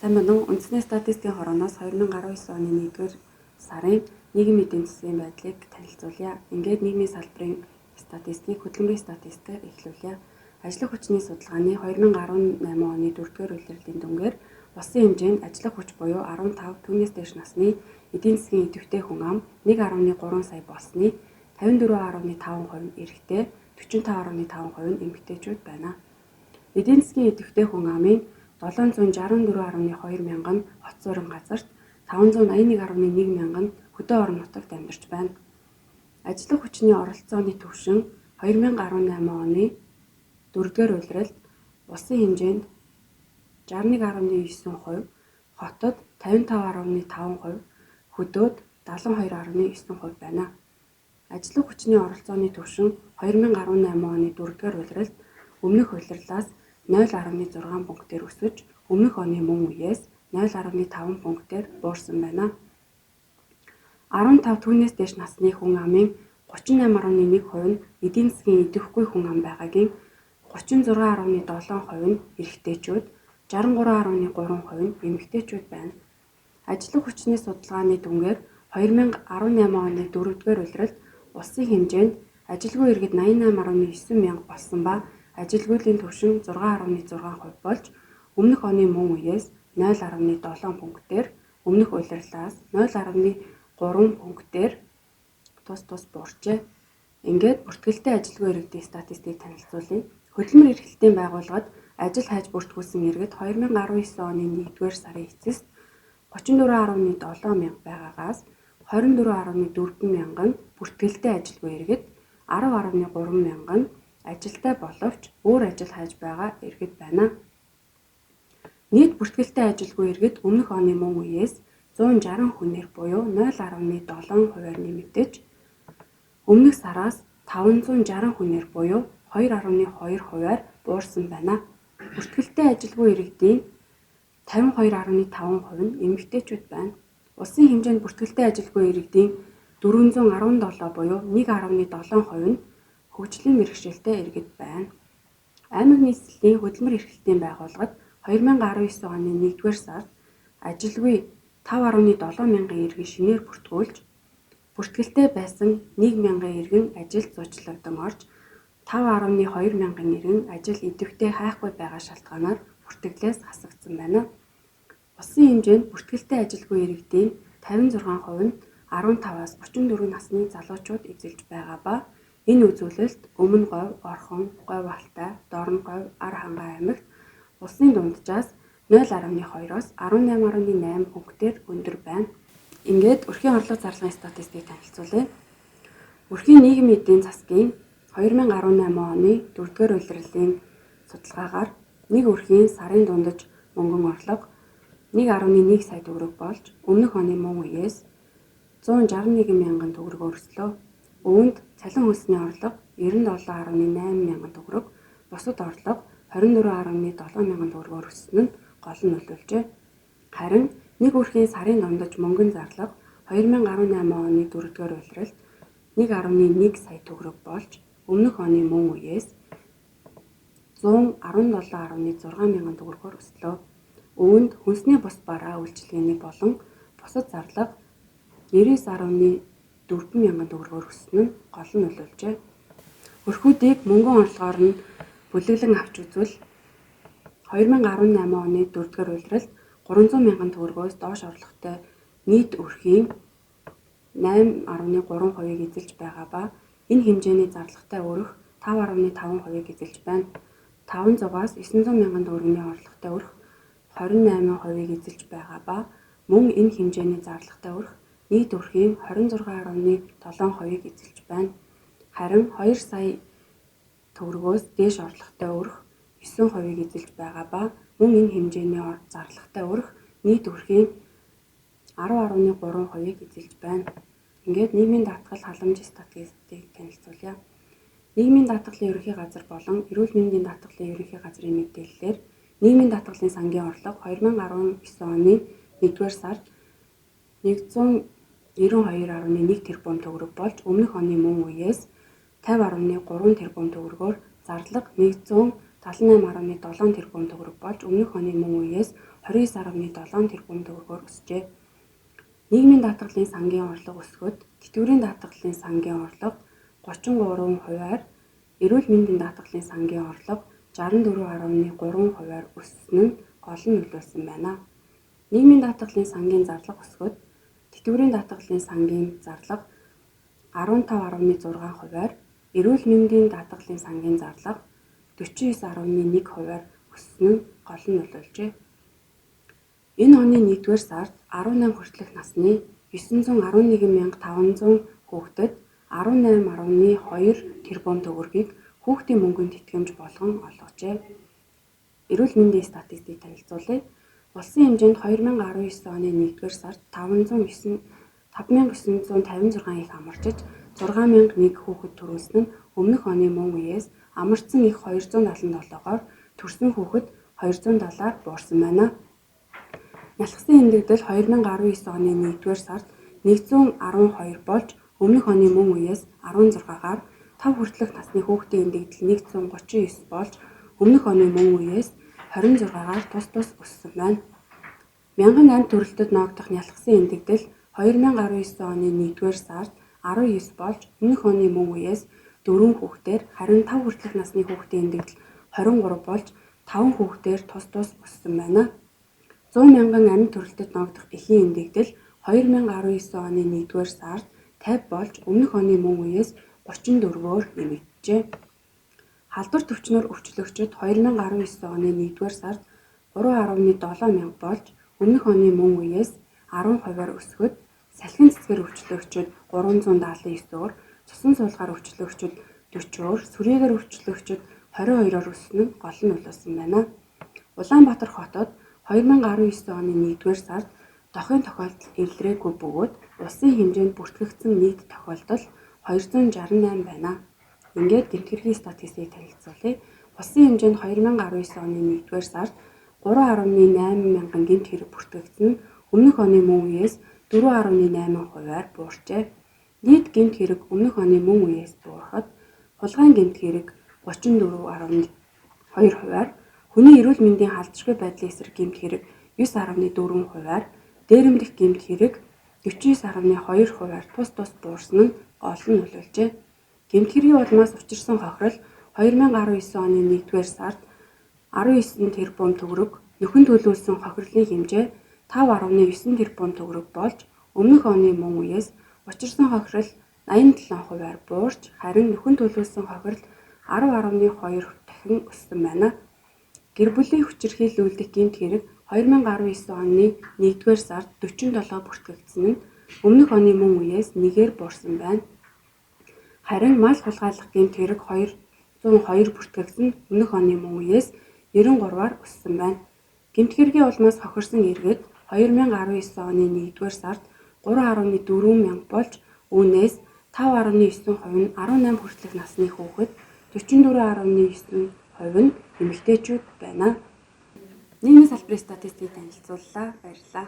Сайн байна уу? Үндэсний статистикийн хорооноос 2019 оны 1-р сарын нийгмийн эдийн засгийн байдлыг танилцуулъя. Ингээд нийгмийн салбарын статистикийг хөдөлмөрийн статистикээр эхлүүлье. Ажиллах хүчний судалгааны 2018 оны 4-р улирлын дүнгээр улсын хэмжээнд ажиллах хүч буюу 15 түүнээс дээш насны эдийн засгийн идэвхтэй хүн ам 1.3 сая болсны 54.5% нь эрэгтэй, 45.5% нь эмэгтэйчүүд байна. Эдийн засгийн идэвхтэй хүн амын 764.2 мянган нь хот суурин газарт, 581.1 мянган нь хөдөө орон нутагт амьдарч байна. Ажиллах хүчний оролцооны түвшин 2018 оны 4-р улиралд улсын хэмжээнд 61.9%, хотод 55.5%, хөдөөд 72.9% байна. Ажиллах хүчний оролцооны түвшин 2018 оны 4-р улиралд өмнөх улирлаас 0.6 пунктээр өсөж, өмнөх оны мөн үеэс 0.5 пунктээр буурсан байна. 15 түүнээс дээш насны хүн амын 38.1% нь эдийн засгийн идэвхгүй хүн ам байгаагийн 36.7% нь эрэгтэйчүүд, 63.3% нь эмэгтэйчүүд байна. Ажиллах хүчний судалгааны дүнгээр 2018 оны 4-р улиралд улсын хэмжээнд ажилгүй иргэд 88.9 мянга болсон ба ажилгүйдлийн түвшин 6.6% болж, өмнөх оны мөн үеэс 0.7 пунктээр, өмнөх улирлаас 0.3 пунктээр тус тус буурчээ. Ингээд бүртгэлтэй ажилгүй иргэдийн статистикийг танилцуулъя. Хөдөлмөр эрхлэлтийн байгууллагад ажил хайж бүртгүүлсэн иргэд 2019 оны 1-р сарын эцэст 34.7 мянга байгаагаас 24.4 мянган нь бүртгэлтэй ажилгүй иргэд, 10.3 мянган нь ажилтай боловч өөр ажил хайж байгаа иргэд байна. Нийт бүртгэлтэй ажилгүй иргэд өмнөх оны мөн үеэс 160 хүнээр буюу 0.7%-аар нэмэгдэж, өмнөх сараас 560 хүнээр буюу 2.2%-аар буурсан байна. Бүртгэлтэй ажилгүй иргэдийн 52.5% нь эмэгтэйчүүд байна. Улсын хэмжээнд бүртгэлтэй ажилгүй иргэдийн 417 буюу 1.7% нь хөгжлийн бэрхшээлтэй иргэд байна. Аймаг нийслэлийн хөдөлмөр эрхлэлтийн байгууллагад 2019 оны 1-р сард ажилгүй 5.7 мянган иргэн шинээр бүртгүүлж, бүртгэлтэй байсан 1 мянган иргэн ажилд зуучлагдан орж, 5.2 мянган иргэн ажил идэвхтэй хайхгүй байгаа шалтгаанаар бүртгэлээс хасагдсан байна. Улсын хэмжээнд бүртгэлтэй ажилгүй иргэдийн 56% нь 15-аас 34 насны залуучууд эзэлж байгаа ба энэ үзүүлэлт Өмнө Говь, Орхон, Говь Алтай, Дорно Говь, Ар Хангай аймагт улсын дунджаас 0.2-оос 18.8 пунктээр өндөр байна. Ингээд өрхийн орлого зарлагын статистикийг танилцуулъя. Өрхийн нийгмийн эдийн засгийн 2018 оны 4-р улирлын судалгаагаар нэг өрхийн сарын дундаж мөнгөн орлого 1.1 сая төгрөг болж, өмнөх оны мөн үеэс 161 мянган төгрөгөөр өслөө. Үүнд цалин хөлсний орлого 97.8 мянган төгрөг, бусад орлого 24.7 мянган төгрөгөөр өссөн нь гол нь нөлөөлжээ. Харин нэг өрхийн сарын дундаж мөнгөн зарлага 2018 оны 4-р улиралд 1.1 сая төгрөг болж, өмнөх оны мөн үеэс 117.6 мянган төгрөгөөр өслөө. Үүнд хүнсний бус бараа үйлчилгээний болон бусад зарлага 99.4 мянган төгрөгөөр өссөн нь гол нь нөлөөлжээ. Өрхүүдийг мөнгөн орлогоор нь бүлэглэн авч үзвэл 2018 оны 4-р улиралд 300 мянган төгрөгөөс доош орлоготой нийт өрхийн 8.3%-ийг эзэлж байгаа ба энэ хэмжээний зарлагатай өрх 5.5%-ийг эзэлж байна. 500-аас 900 мянган төгрөгийн орлоготой өрх 28%-ийг эзэлж байгаа ба мөн энэ хэмжээний зарлагатай өрх нийт өрхийн 26.7%-ийг эзэлж байна. Харин 2 сая төгрөгөөс дээш орлоготой өрх 9%-ийг эзэлж байгаа ба мөн энэ хэмжээний зарлагатай өрх нийт өрхийн 10.3%-ийг эзэлж байна. Ингээд нийгмийн даатгал халамж статистикийг танилцуулъя. Нийгмийн даатгалын ерөнхий газар болон эрүүл мэндийн даатгалын ерөнхий газрын мэдээллээр нийгмийн даатгалын сангийн орлого 2019 оны 1-р сард 192.1 тэрбум төгрөг болж, өмнөх оны мөн үеэс 50.3 тэрбум төгрөгөөр, зарлага 178.7 тэрбум төгрөг болж, өмнөх оны мөн үеэс 29.7 тэрбум төгрөгөөр өсжээ. Нийгмийн даатгалын сангийн орлого өсөхөд тэтгэврийн даатгалын сангийн орлого 33%-аар, эрүүл мэндийн даатгалын сангийн орлого 64.3%-аар өссөн нь гол нь нөлөөлсөн байна. Нийгмийн даатгалын сангийн зарлага өсөхөд тэтгэврийн даатгалын сангийн зарлага 15.6%-аар, эрүүл мэндийн даатгалын сангийн зарлага 49.1%-аар өссөн нь гол нь нөлөөлжээ. Энэ оны 1-р сард 18 хүртэлх насны 911,500 хүүхдэд 18.2 тэрбум төгрөгийг хүүхдийн мөнгөнд тэтгэмж болгон олгожээ. Эрүүл мэндийн статистикийг танилцуулъя. Улсын хэмжээнд 2019 оны 1-р сард 5956 их амарчиж 6001 хүүхэд төрүүлсэн нь өмнөх оны мөн үеэс амарчсан их 277-оор, төрсөн хүүхэд 270-аар буурсан байна. Нялхсан эмнэлэгдэл 2019 оны 1-р сард 112 болж өмнөх оны мөн үеэс 16-аар, 5 хүртэлх насны хүүхдийн эмнэлэгдэл 139 болж өмнөх оны мөн үеэс 26-аар тус тус өссөн байна. Мянган амьд төрөлтөд ноогдох нялхсан эмнэлэгдэл 2019 оны 1-р сард 19 болж өмнөх оны мөн үеэс 4 хүүхдээр, харин 5 хүртэлх насны хүүхдийн эмнэлэгдэл 23 болж 5 хүүхдээр тус тус өссөн байна. 100 мянган амьд төрөлтөд ноогдох эхийн эмнэлэгдэл 2019 оны 1-р сард 50 болж өмнөх оны мөн үеэс 34-өөр нэмэгджээ. Халдвар төвчнөр өвчлөгчид 2019 оны 1-р сард 3.7 мянга болж өмнөх оны мөн үеэс 10%-аар өсөхөд салхин цэцгээр өвчлөгчид 379-өөр, цусан суулгаар өвчлөгчид 40-өөр, сүрийгээр өвчлөгчид 22-оор өссөн нь гол нь нөлөөлсөн байна. Улаанбаатар хотод 2019 оны 1-р сард дохын тохиолдол эрлэрээгүй бөгөөд улсын хэмжээнд бүртгэгдсэн нийт тохиолдол 268 байна. Ингээд гэмт хэргийн статистикийг танилцуулъя. Улсын хэмжээнд 2019 оны 1-р сард 3.8 мянган гэмт хэрэг бүртгэгдсэн нь өмнөх оны мөн үеэс 4.8%-аар буурчээ. Нийт гэмт хэрэг өмнөх оны мөн үеэс буурахад хулгайн гэмт хэрэг 34.2%-аар, хүний эрүүл мэндийн халдшгүй байдлын эсрэг гэмт хэрэг 9.4%-аар, дээрэмдэх гэмт хэрэг 49.2%-аар тус тус буурсан нь гол нь нөлөөлжээ. Гэмт хэргийн улмаас учирсан хохирол 2019 оны 1-р сард 19 тэрбум төгрөг, нөхөн төлөвлөсөн хохирлын хэмжээ 5.9 тэрбум төгрөг болж өмнөх оны мөн үеэс учирсан хохирол 87%-аар буурч, харин нөхөн төлөвлөсөн хохирол 10.2 дахин өссөн байна. Гэр бүлийн хүчирхийлүүлдэх гэмт хэрэг 2019 оны 1-р сард 47 бүртгэгдсэн нь өмнөх оны мөн үеэс 1-ээр буурсан байна. Харин мал хулгайлах гэмт хэрэг 202 бүртгэгдсэн нь өмнөх оны мөн үеэс 93-аар өссөн байна. Гэмт хэргийн улмаас хохирсон иргэд 2019 оны 1-р сард 3.4 мянга болж үүнээс 5.9% нь 18 хүртэлх насны хүүхэд, 44.9% нь эмэгтэйчүүд байна. Нийгмийн салбарын статистикийг танилцууллаа. Баярлалаа.